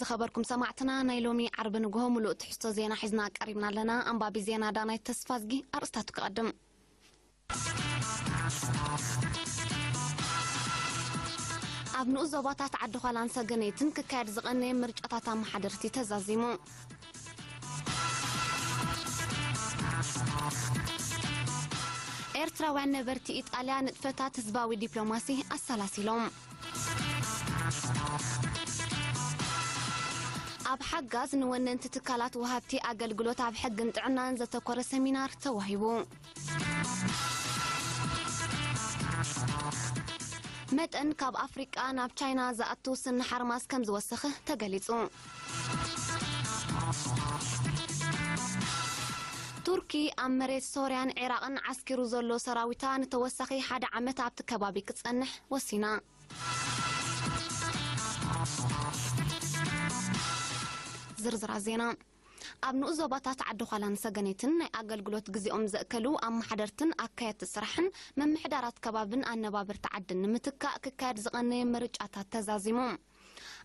ዝኸበርኩም ሰማዕትና፣ ናይ ሎሚ ዓርቢ ንግሆ ምሉእ ትሕዝቶ ዜና ሒዝና ቀሪብና ኣለና። ኣንባቢ ዜና ዳናይት ተስፋዝጊ። ኣርእስታቱ ክቐድም። ኣብ ንኡስ ዞባታት ዓዲ ዃላን ሰገነይትን ክካየድ ዝቐነየ ምርጫታት ኣመሓደርቲ ተዛዚሙ። ኤርትራውያን ነበርቲ ኢጣልያ ንጥፈታት ህዝባዊ ዲፕሎማሲ ኣሰላሲሎም። ኣብ ሓጋዝ ንወነንቲ ትካላት ወሃብቲ ኣገልግሎት ኣብ ሕግን ጥዕናን ዘተኮረ ሰሚናር ተዋሂቡ። መጠን ካብ ኣፍሪቃ ናብ ቻይና ዝኣቱ ስኒ ሓርማዝ ከም ዝወሰኸ ተገሊጹ። ቱርኪ ኣብ መሬት ሶርያን ዒራቕን ዓስኪሩ ዘሎ ሰራዊታ ንተወሳኺ ሓደ ዓመት ኣብቲ ከባቢ ክጸንሕ ወሲና። ዝርዝራት ዜና። ኣብ ንኡስ ዞባታት ዓዲ ዃላን ሰገነይትን ናይ ኣገልግሎት ግዜኦም ዘእከሉ ኣመሓደርትን ኣካየድቲ ስራሕን ምምሕዳራት ከባብን ኣነባበርቲ ዓድን ንምትካእ ክካየድ ዝቐነየ ምርጫታት ተዛዚሙ።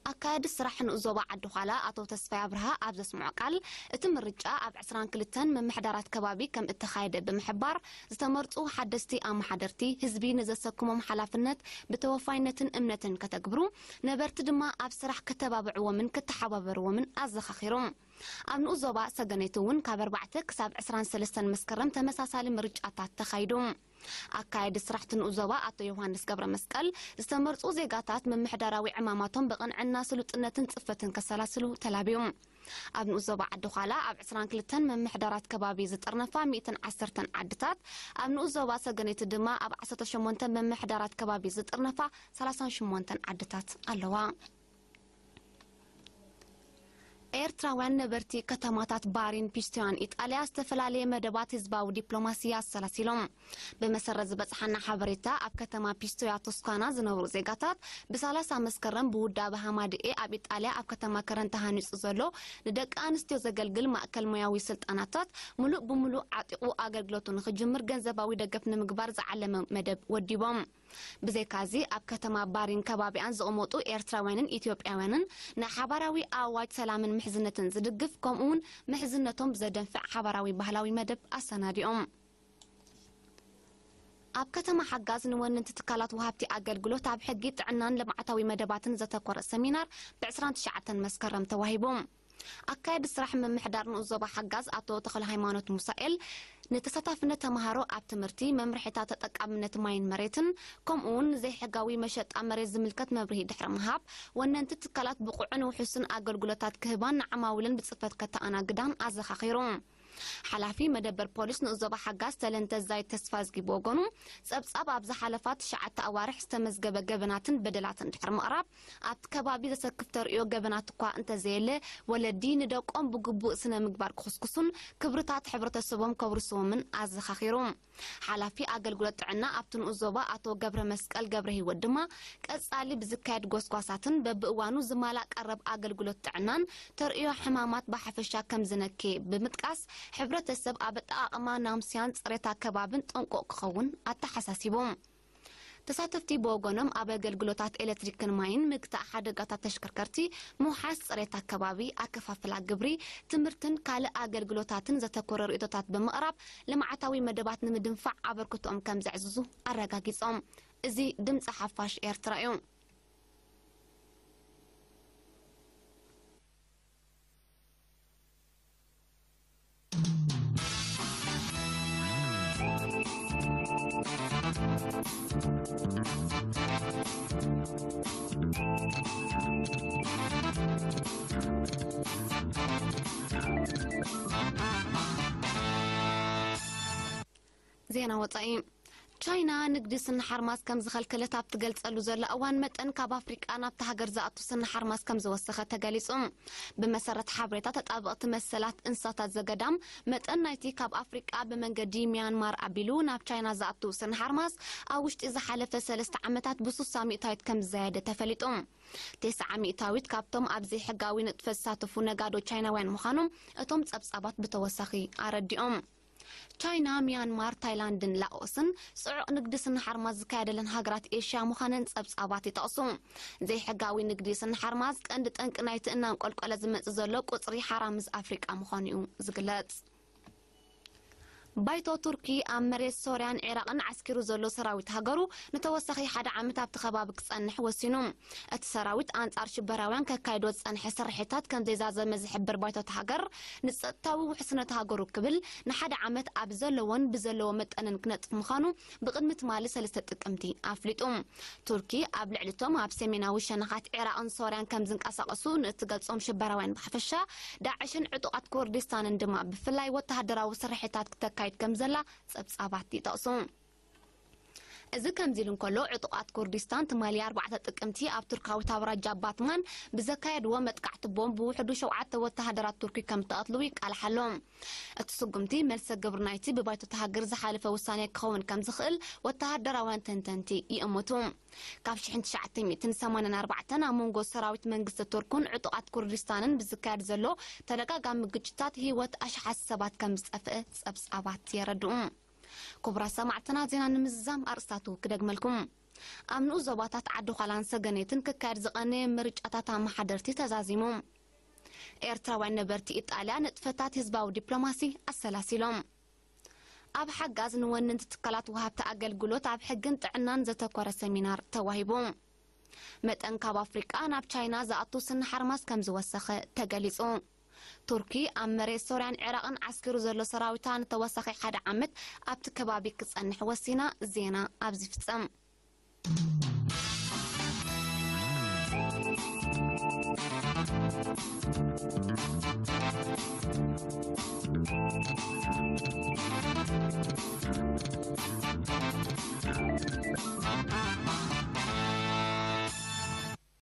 ኣካያዲ ስራሕ ንኡስ ዞባ ዓዲ ዃላ ኣቶ ተስፋይ ኣብርሃ ኣብ ዘስምዖ ቃል፣ እቲ ምርጫ ኣብ ዕስራን ክልተን ምምሕዳራት ከባቢ ከም እተኻየደ ብምሕባር፣ ዝተመርጹ ሓደስቲ ኣመሓደርቲ ህዝቢ ንዘሰክሞም ሓላፍነት ብተወፋይነትን እምነትን ከተግብሩ፣ ነበርቲ ድማ ኣብ ስራሕ ከተባብዕዎምን ክተሓባበርዎምን ኣዘኻኺሩ። ኣብ ንኡስ ዞባ ሰገነይቲ እውን ካብ ኣርባዕተ ክሳብ ዕስራን ሰለስተን መስከረም ተመሳሳሊ ምርጫታት ተኻይዱ። ኣካያዲ ስራሕ እቲ ንኡስ ዞባ ኣቶ ዮሃንስ ገብረ መስቀል፣ ዝተመርጹ ዜጋታት ምምሕዳራዊ ዕማማቶም ብቕንዕና ስሉጥነትን ጽፈትን ከሰላስሉ ተላብዩ። ኣብ ንኡስ ዞባ ዓዲ ዃላ ኣብ ዕስራን ክልተን ምምሕዳራት ከባቢ ዝጥርነፋ ሚእትን ዓሰርተን ዓድታት፣ ኣብ ንኡስ ዞባ ሰገነይቲ ድማ ኣብ ዓሰርተ ሸሞንተ ምምሕዳራት ከባቢ ዝጥርነፋ ሰላሳን ሸሞንተን ዓድታት ኣለዋ። ኤርትራውያን ነበርቲ ከተማታት ባሪን ፒስቶያን ኢጣልያ ዝተፈላለየ መደባት ህዝባዊ ዲፕሎማሲ ኣሰላሲሎም። ብመሰረት ዝበጽሓና ሓበሬታ፣ ኣብ ከተማ ፒስቶያ ቶስካና ዝነብሩ ዜጋታት፣ ብሰላሳ መስከረም ብውዳበ ሃማድኤ ኣብ ኢጣልያ ኣብ ከተማ ከረን ተሃኒጹ ዘሎ ንደቂ ኣንስትዮ ዘገልግል ማእከል ሞያዊ ስልጠናታት ምሉእ ብምሉእ ዓጢቑ ኣገልግሎቱ ንኽጅምር ገንዘባዊ ደገፍ ንምግባር ዝዓለመ መደብ ወዲቦም። ብዘይካዚ፣ ኣብ ከተማ ባሪን ከባቢኣን ዝቕመጡ ኤርትራውያንን ኢትዮጵያውያንን ንሓባራዊ ኣዋጅ ሰላምን ምሕዝነትን ዝድግፍ፣ ከምኡውን ምሕዝነቶም ዘደንፍዕ ሓባራዊ ባህላዊ መደብ ኣሰናዲኦም። ኣብ ከተማ ሓጋዝ ንወነንቲ ትካላት ወሃብቲ ኣገልግሎት ኣብ ሕጊ፣ ጥዕናን ልምዓታዊ መደባትን ዘተኮረ ሰሚናር ብ ዕስራን ትሽዓተን መስከረም ተዋሂቡ። ኣካያዲ ስራሕ ምምሕዳር ንኡስ ዞባ ሓጋዝ ኣቶ ተኽለ ሃይማኖት ሙሳኤል፣ ንተሳታፍነት ተምሃሮ ኣብ ትምህርቲ፣ መምርሒታት ተጠቃምነት ማይን መሬትን፣ ከምኡ እውን ንዘይሕጋዊ መሸጣ መሬት ዝምልከት መብርሂ ድሕሪ ምሃብ፣ ወነንቲ ትካላት ብቑዕን ውሑስን ኣገልግሎታት ክህባን ንዓማዊልን ብጽፈት ከተኣናግዳን ኣዘኻኺሩ። ሓላፊ መደበር ፖሊስ ንኡስ ዞባ ሓጋዝ ተለንተ ዛይ ተስፋዝጊ ብወገኑ፣ ጸብጻብ ኣብ ዝሓለፋ ትሽዓተ ኣዋርሕ ዝተመዝገበ ገበናትን በደላትን ድሕሪ ምቕራብ፣ ኣብቲ ከባቢ ዘሰክፍ ተርእዮ ገበናት እኳ እንተዘየለ፣ ወለዲ ንደቆም ብግቡእ ስነ ምግባር ክኹስኩሱን ክብርታት ሕብረተሰቦም ከውርስዎምን ኣዘኻኺሩ። ሓላፊ ኣገልግሎት ጥዕና ኣብቲ ንኡስ ዞባ ኣቶ ገብረ መስቀል ገብረ ህይወት ድማ፣ ቀጻሊ ብዝካየድ ጎስጓሳትን በብእዋኑ ዝማላእ ቀረብ ኣገልግሎት ጥዕናን ተርእዮ ሕማማት ብሓፈሻ ከም ዝነክየ ብምጥቃስ፣ ሕብረተሰብ ኣብ ኣጠቓቕማ ናምስያን ጽሬት ኣከባብን ጥንቁቕ ክኸውን ኣተሓሳሲቡ። ተሳተፍቲ ብወገኖም፣ ኣብ ኣገልግሎታት ኤሌክትሪክን ማይን፣ ምግታእ ሓደጋታት ተሽከርከርቲ፣ ምውሓስ ጽሬት ኣከባቢ፣ ኣከፋፍላ ግብሪ፣ ትምህርትን ካልእ ኣገልግሎታትን ዘተኮረ ርእይቶታት ብምቕራብ፣ ልምዓታዊ መደባት ንምድንፋዕ ኣበርክቶኦም ከም ዘዕዝዙ ኣረጋጊጾም። እዚ ድምጺ ሓፋሽ ኤርትራ እዩ። ዜና ወጻኢ። ቻይና ንግዲ ስኒ ሓርማዝ ከም ዝኸልከለት ኣብ ትገልጸሉ ዘላ እዋን፣ መጠን ካብ ኣፍሪቃ ናብታ ሃገር ዝኣቱ ስኒ ሓርማዝ ከም ዝወሰኸ ተገሊጹ። ብመሰረት ሓበሬታ ተጣበቕቲ መሰላት እንስሳታት ዘገዳም፣ መጠን ናይቲ ካብ ኣፍሪቃ ብመንገዲ ሚያንማር ኣቢሉ ናብ ቻይና ዝኣቱ ስኒ ሓርማዝ ኣብ ውሽጢ ዝሓለፈ ሰለስተ ዓመታት ብሱሳ ሚእታዊት ከም ዝዘየደ ተፈሊጡ። ተስዓ ሚእታዊት ካብቶም ኣብ ዘይሕጋዊ ንጥፈት ዝሳተፉ ነጋዶ ቻይናውያን ምዃኖም እቶም ጸብጻባት ብተወሳኺ ኣረዲኦም። ቻይና፣ ሚያንማር፣ ታይላንድን ላኦስን ጽዑቕ ንግዲ ስነ ሓርማዝ ዝካየደለን ሃገራት ኤሽያ ምዃነን ጸብጻባት ይጠቕሱ። ዘይሕጋዊ ንግዲ ስነ ሓርማዝ ቀንዲ ጠንቂ ናይቲ እናንቆልቆለ ዝመጽእ ዘሎ ቁጽሪ ሓራምዝ ኣፍሪቃ ምዃኑ እዩ ዝግለጽ። ባይቶ ቱርኪ ኣብ መሬት ሶርያን ዒራቕን ዓስኪሩ ዘሎ ሰራዊት ሃገሩ ንተወሳኺ ሓደ ዓመት ኣብቲ ከባቢ ክጸንሕ ወሲኑ። እቲ ሰራዊት ኣንጻር ሽበራውያን ከካይዶ ዝጸንሐ ስርሒታት ከም ዘይዛዘመ ዝሕብር ባይቶ እቲ ሃገር፣ ንጸጥታዊ ውሕስነት ሃገሩ ክብል ንሓደ ዓመት ኣብ ዘለዎን ብዘለዎ መጠንን ክነጥፍ ምዃኑ ብቕድሚ ትማሊ ሰለስተ ጥቅምቲ ኣፍሊጡ። ቱርኪ ኣብ ልዕሊ እቶም ኣብ ሰሜናዊ ሸነኻት ዒራቕን ሶርያን ከም ዝንቀሳቐሱ ንእትገልጾም ሽበራውያን ብሓፈሻ፣ ዳዕሽን ዕጡቓት ኩርዲስታንን ድማ ብፍላይ ወተሃደራዊ ስርሒታት ክተካይድ ከም ዘላ ጸብጻባት ይጠቕሱ። እዚ ከምዚ ኢሉ እንከሎ፣ ዕጡቓት ኩርዲስታን ትማሊ ኣርባዕተ ጥቅምቲ ኣብ ቱርካዊት ኣውራጃ ባትማን ብዘካየድዎ መጥቃዕቲ ቦምብ ብውሕዱ ሸውዓተ ወተሃደራት ቱርኪ ከም እተቐትሉ ይቃልሓሎም። እቲ ስጉምቲ መልሰ ግብሪ ናይቲ ብባይቶ እታ ሃገር ዝሓለፈ ውሳኔ ክኸውን ከም ዝኽእል ወተሃደራውያን ተንተንቲ ይእምቱ። ካብ ሽሕን ትሽዓተ ሚእትን ሰማንያን ኣርባዕተን ኣብ መንጎ ሰራዊት መንግስቲ ቱርክን ዕጡቓት ኩርዲስታንን ብዝካየድ ዘሎ ተደጋጋሚ ግጭታት ህይወት ኣሽሓት ሰባት ከም ዝጠፍአ ጸብጻባት የረድኡ። ክቡራት ሰማዕትና፣ ዜና ንምዝዛም ኣርእስታቱ ክደግመልኩም። ኣብ ንኡስ ዞባታት ዓዲ ዃላን ሰገነይትን ክካየድ ዝቐነየ ምርጫታት ኣመሓደርቲ ተዛዚሙ። ኤርትራውያን ነበርቲ ኢጣልያ ንጥፈታት ህዝባዊ ዲፕሎማሲ ኣሰላሲሎም። ኣብ ሓጋዝ ንወነንቲ ትካላት ወሃብቲ ኣገልግሎት ኣብ ሕግን ጥዕናን ዘተኮረ ሰሚናር ተዋሂቡ። መጠን ካብ ኣፍሪቃ ናብ ቻይና ዝኣቱ ስነ ሓርማዝ ከም ዝወሰኸ ተገሊጹ። ቱርኪ ኣብ መሬት ሶርያን ዒራቕን ዓስኪሩ ዘሎ ሰራዊታ ንተወሳኺ ሓደ ዓመት ኣብቲ ከባቢ ክጸንሕ ወሲና። ዜና ኣብዚ ፍጸም።